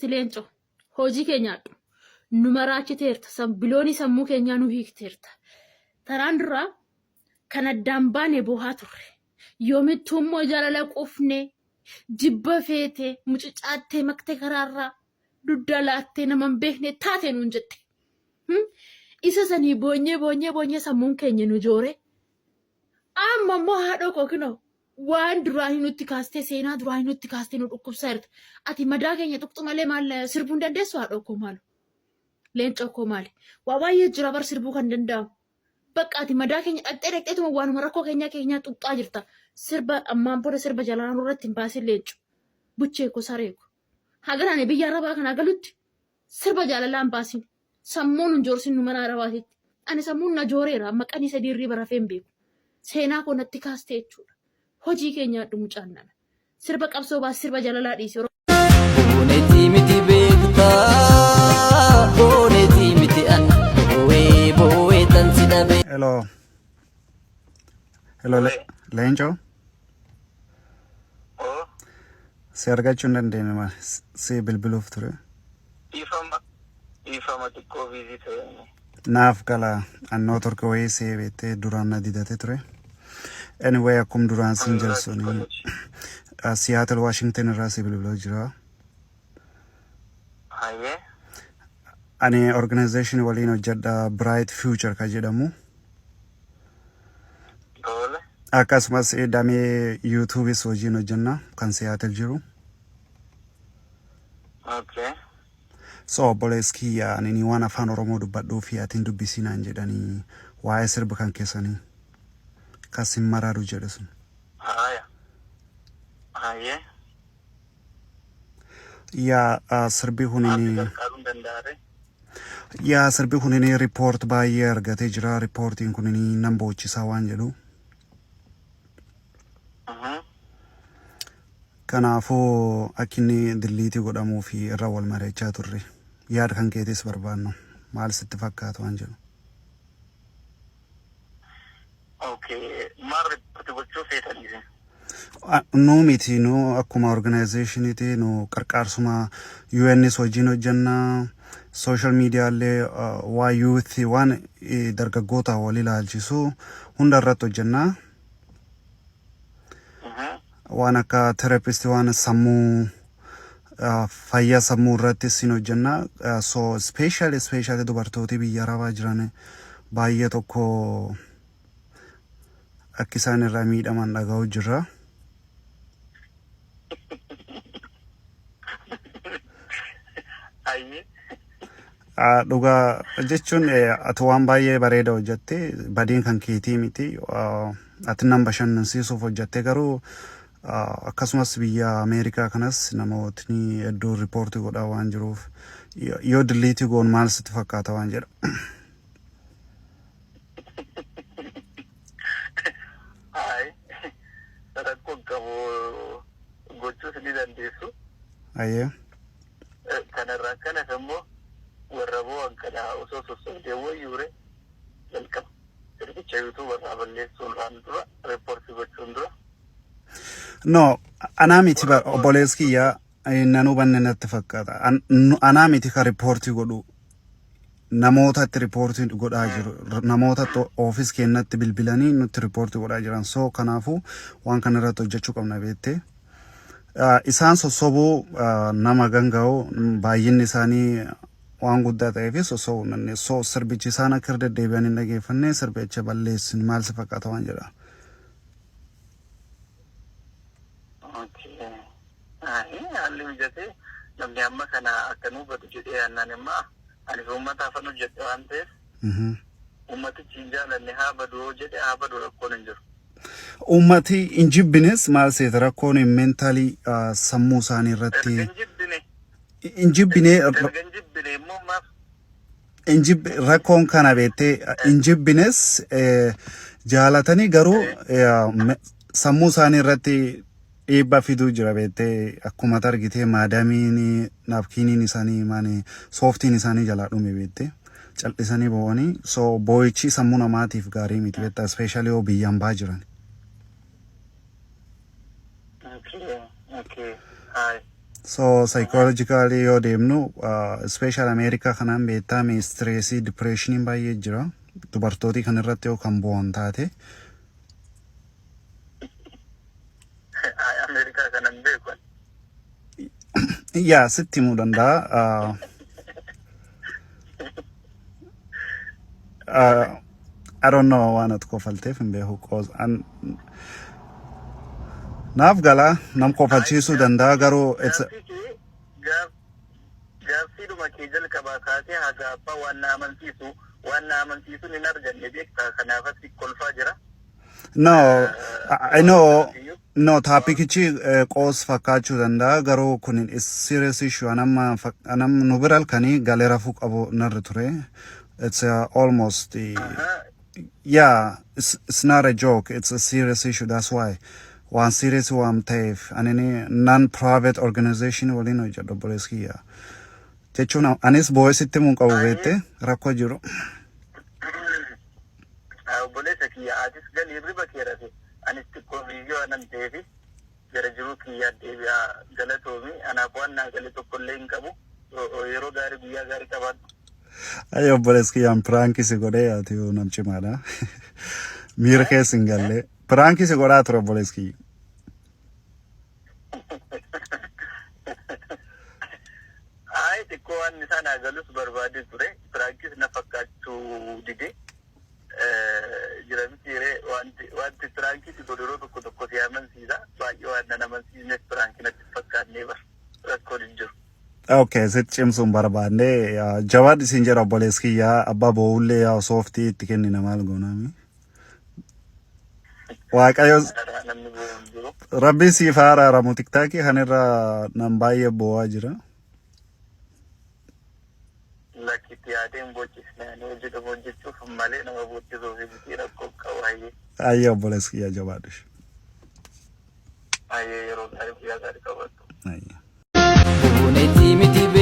Artist Leencoo hojii kee nyaadhu. Nu maraachiteerta. Biloonii sammuu keenyaa nu hiikteerta. Taraan duraa kan addaan baane boohaa turre. Yoomittuu immoo jaalala quufne jibba feete mucucaattee maktee karaarraa dugda laattee nama hin beekne taate nuun jette. Isa sanii boonyee boonyee boonyee sammuun keenya nu joore. Amma immoo haadhoo koo kinoo waan duraanii nutti kaastee seenaa duraanii nutti kaastee nu dhukkubsaa jirta. Ati madaa keenya tuqxu malee maal sirbuu hin dandeessu haadhoo koo maalo? Leencoo koo maali? Waa baay'ee jira bar sirbuu kan danda'amu. Bakka ati madaa keenya dhaqxee dhaqxeetuma waanuma rakkoo keenyaa keenyaa tuqxaa jirta. Sirba ammaan booda sirba jalalaa nurratti hin baasin leencu. Buchee koo saree koo. Hagan ani biyya arabaa kanaa galutti sirba jaalalaa hin baasin. Sammuun hin joorsin nu mana arabaatitti. Ani sammuun na jooreera amma qanii sadii irriiba rafee hin beeku. Seenaa koo natti kaastee jechuudha. Hojii kee nyaadhu mucaan nana. Sirba qabsoo baasi sirba jalalaa dhiisi. Boonetii miti beektaa boonetii miti an boo'ee boo'ee tan si dhabee. Hello. Hello, Leencoo. Oo, Si argachuu hin dandeenye maal? Si bilbiluuf ture. dhiifama dhiifama xiqqoo biizii ta'e. Naaf gala annoo torke wayii si beektee duraan na didate ture. Anyway, akkum duraan siin Anurraa jalsuni xiqqoo Seattle, Washington irraa si bilbilaa jira. Hayyee. Ani organization waliin hojjedha Bright Future ka jedhamu. Tole. Akkasumas damee YouTubeis hojiin hojjenna kan Seattle jiru. Okay. So obboleessi kiyya ani waan afaan Oromoo dubbadhuu fi ati hin dubbisii naan jedhanii waa'ee sirba kan keessanii kan sin maraaru jedhe sun. Haya. Hayyee. Yaa sirbi Maal si kunini gargaaruu danda'are? Yaa sirbi kunini report baay'ee argatee jira. Reportiin kunini nan boochisaa waan jedhu. Kanaafuu akka inni dilliitii godhamuu fi irra wal mari'achaa turre. Yaada kan keetis barbaannu. Maal sitti fakkaata waan jedhu. Okay. Maal report gochuu feetanii isin? Nu miti, nu akkuma organizationiiti nu qarqaarsuma UNs wajjin hojjenna social media illee waa youth waan dargaggoota wal ilaalchisu hunda irratti hojjenna. Waan akka therapist waan sammuu fayyaa sammuu irrattis hin hojjenna. So specially dubartooti biyya arabaa jiran baay'ee tokko akka isaan irraa miidhaman dhaga'u jirra. Hayyee. Dhugaa jechuun ati waan baay'ee bareeda hojjette badiin kan keetii miti. Ati nan bashannansiisuuf hojjette garuu akkasumas biyya Ameerikaa kanas namootni hedduun riippoortii godhaa waan jiruuf yoo diliitii goon maal sitti fakkaata waan jedha. Hayi. Rakkoo hin qabu gochuus ni dandeessu. Ayyee. Kanarraa kan hafe immoo warra boo'an kana osoo sossobdee wayyuure jalqaba sirbicha YouTube irraa balleessuun dura report gochuun dura. No, anaa miti bar obboleessi kiyya nan hubanne natti fakkaata. Anaa miti ka riippoortii godhu namootatti riippoortii godhaa jiru. Namootatti oofis keenyatti bilbilanii nutti riippoortii godhaa jiran. So kanaafuu waan kana irratti hojjechuu qabna beektee. Isaan sossobuu nama ganga'u baay'inni isaanii waan guddaa ta'eef sossobuu hin dandeessu. So sirbichi isaan akka irra deddeebi'an hin dhageeffanne sirbicha balleessin maal si fakkaata waan jedha. Okay. Ayi, haalli mijatee namni amma kana akka nu hubatu jedhee yaannaan immoo anis uummataafan hojjedhe waan ta'eef uummatichi hin jaalanne haa badu yoo jedhe haa badu rakkoon hin jiru. Uummati hin jibbines maal seeta rakkoon mentaalii sammuu isaanii irratti Erga hin jibbine hin jibbine erga hin jibbine immoo maaf hin jibbi rakkoon kana beektee hin jibbines jaalatanii garuu sammuu isaanii irratti dhiibbaa fiduu jira beektee akkuma argitee maadamiin naapkiiniin isaanii maani sooftiin isaanii jalaa dhume beektee cal'isanii boo'anii so boo'ichi sammuu namaatiif gaarii miti beektaa especially yoo biyyaan baa jiran. Okay, okay. Hi. So psychologically yoo deemnu special Ameerikaa kanaan beektaa mee stressii depressioniin baay'ee jira. Dubartootii kan irratti yoo kan bu'an taate. Ay, Ameerikaa kanan beeku. Yaa sitti himuu danda'a. I don't know waan ati kofalteef hin beeku. Naaf gala nam kofalchiisuu danda'a garuu it's Gaaffii kee gaaffiidhuma kee jalqabaa kaasee haga abbaa waan na amansiisu hin arganne beektaa, kanaaf asi kolfaa jira. No, I know, no, topicichi qoos fakkaachuu danda'a garuu kun is serious issue. Anamma anam nu bira halkanii galee rafuu qabu narra ture. It's almost yeah, it's not a joke, it's a serious issue. That's why waan serious waan ta'eef anini non private organization waliin hojjedhu obboleessi kiyya. Jechuun anis boo'ee sitti himuu qabu beekte rakkoo jiru. Obboleessa kiyya, atis galii hirriba kee rafe, anis xiqqoo biyyoo anan ta'eefi gara jiruu kiyyaa deebi'aa. Galatoomi, anaaf waan naa gale tokkollee hin qabu. Yeroo gaarii, guyyaa gaarii qabaadhu. Ay, obboleessi kiyyaan prankii si godhee, ati nam cimaadha. Miira keessa hin galle. Prankii si godhaa ture obboleessi kiyya. Ay, xiqqoo waan isaa naa galus barbaadee ture. Prankis na fakkaachuu dide. Jira miti ree, wanti prankiitti godhu yeroo tokko tokko si amansiisa. Baay'ee waan nan amansiisneef prankii natti fakkaannee bar rakkoon hin jiru. Okay, sitti cimsuun barbaanne. Jabaadhi siin jedha obboleessi kiyyaa, abbaa boo'ullee yaa sooftii itti kennina, maal goonaami. Waaqayyo Namni boo'u hin jiru. Rabbi siif haa araaramu. TikTokii kanirra nam baay'ee boo'aa jira. Lakkitti yaadee hin boochisne, ani hojii hojjechuuf malee nama boochisuuf miti, rakkoo qabu hayyee. Ayyee obboleessi kiyyaa, jabaadhu. Hayyee, yeroo gaarii, guyyaa gaarii qabaadhu. Ayyee. Buneetti miti.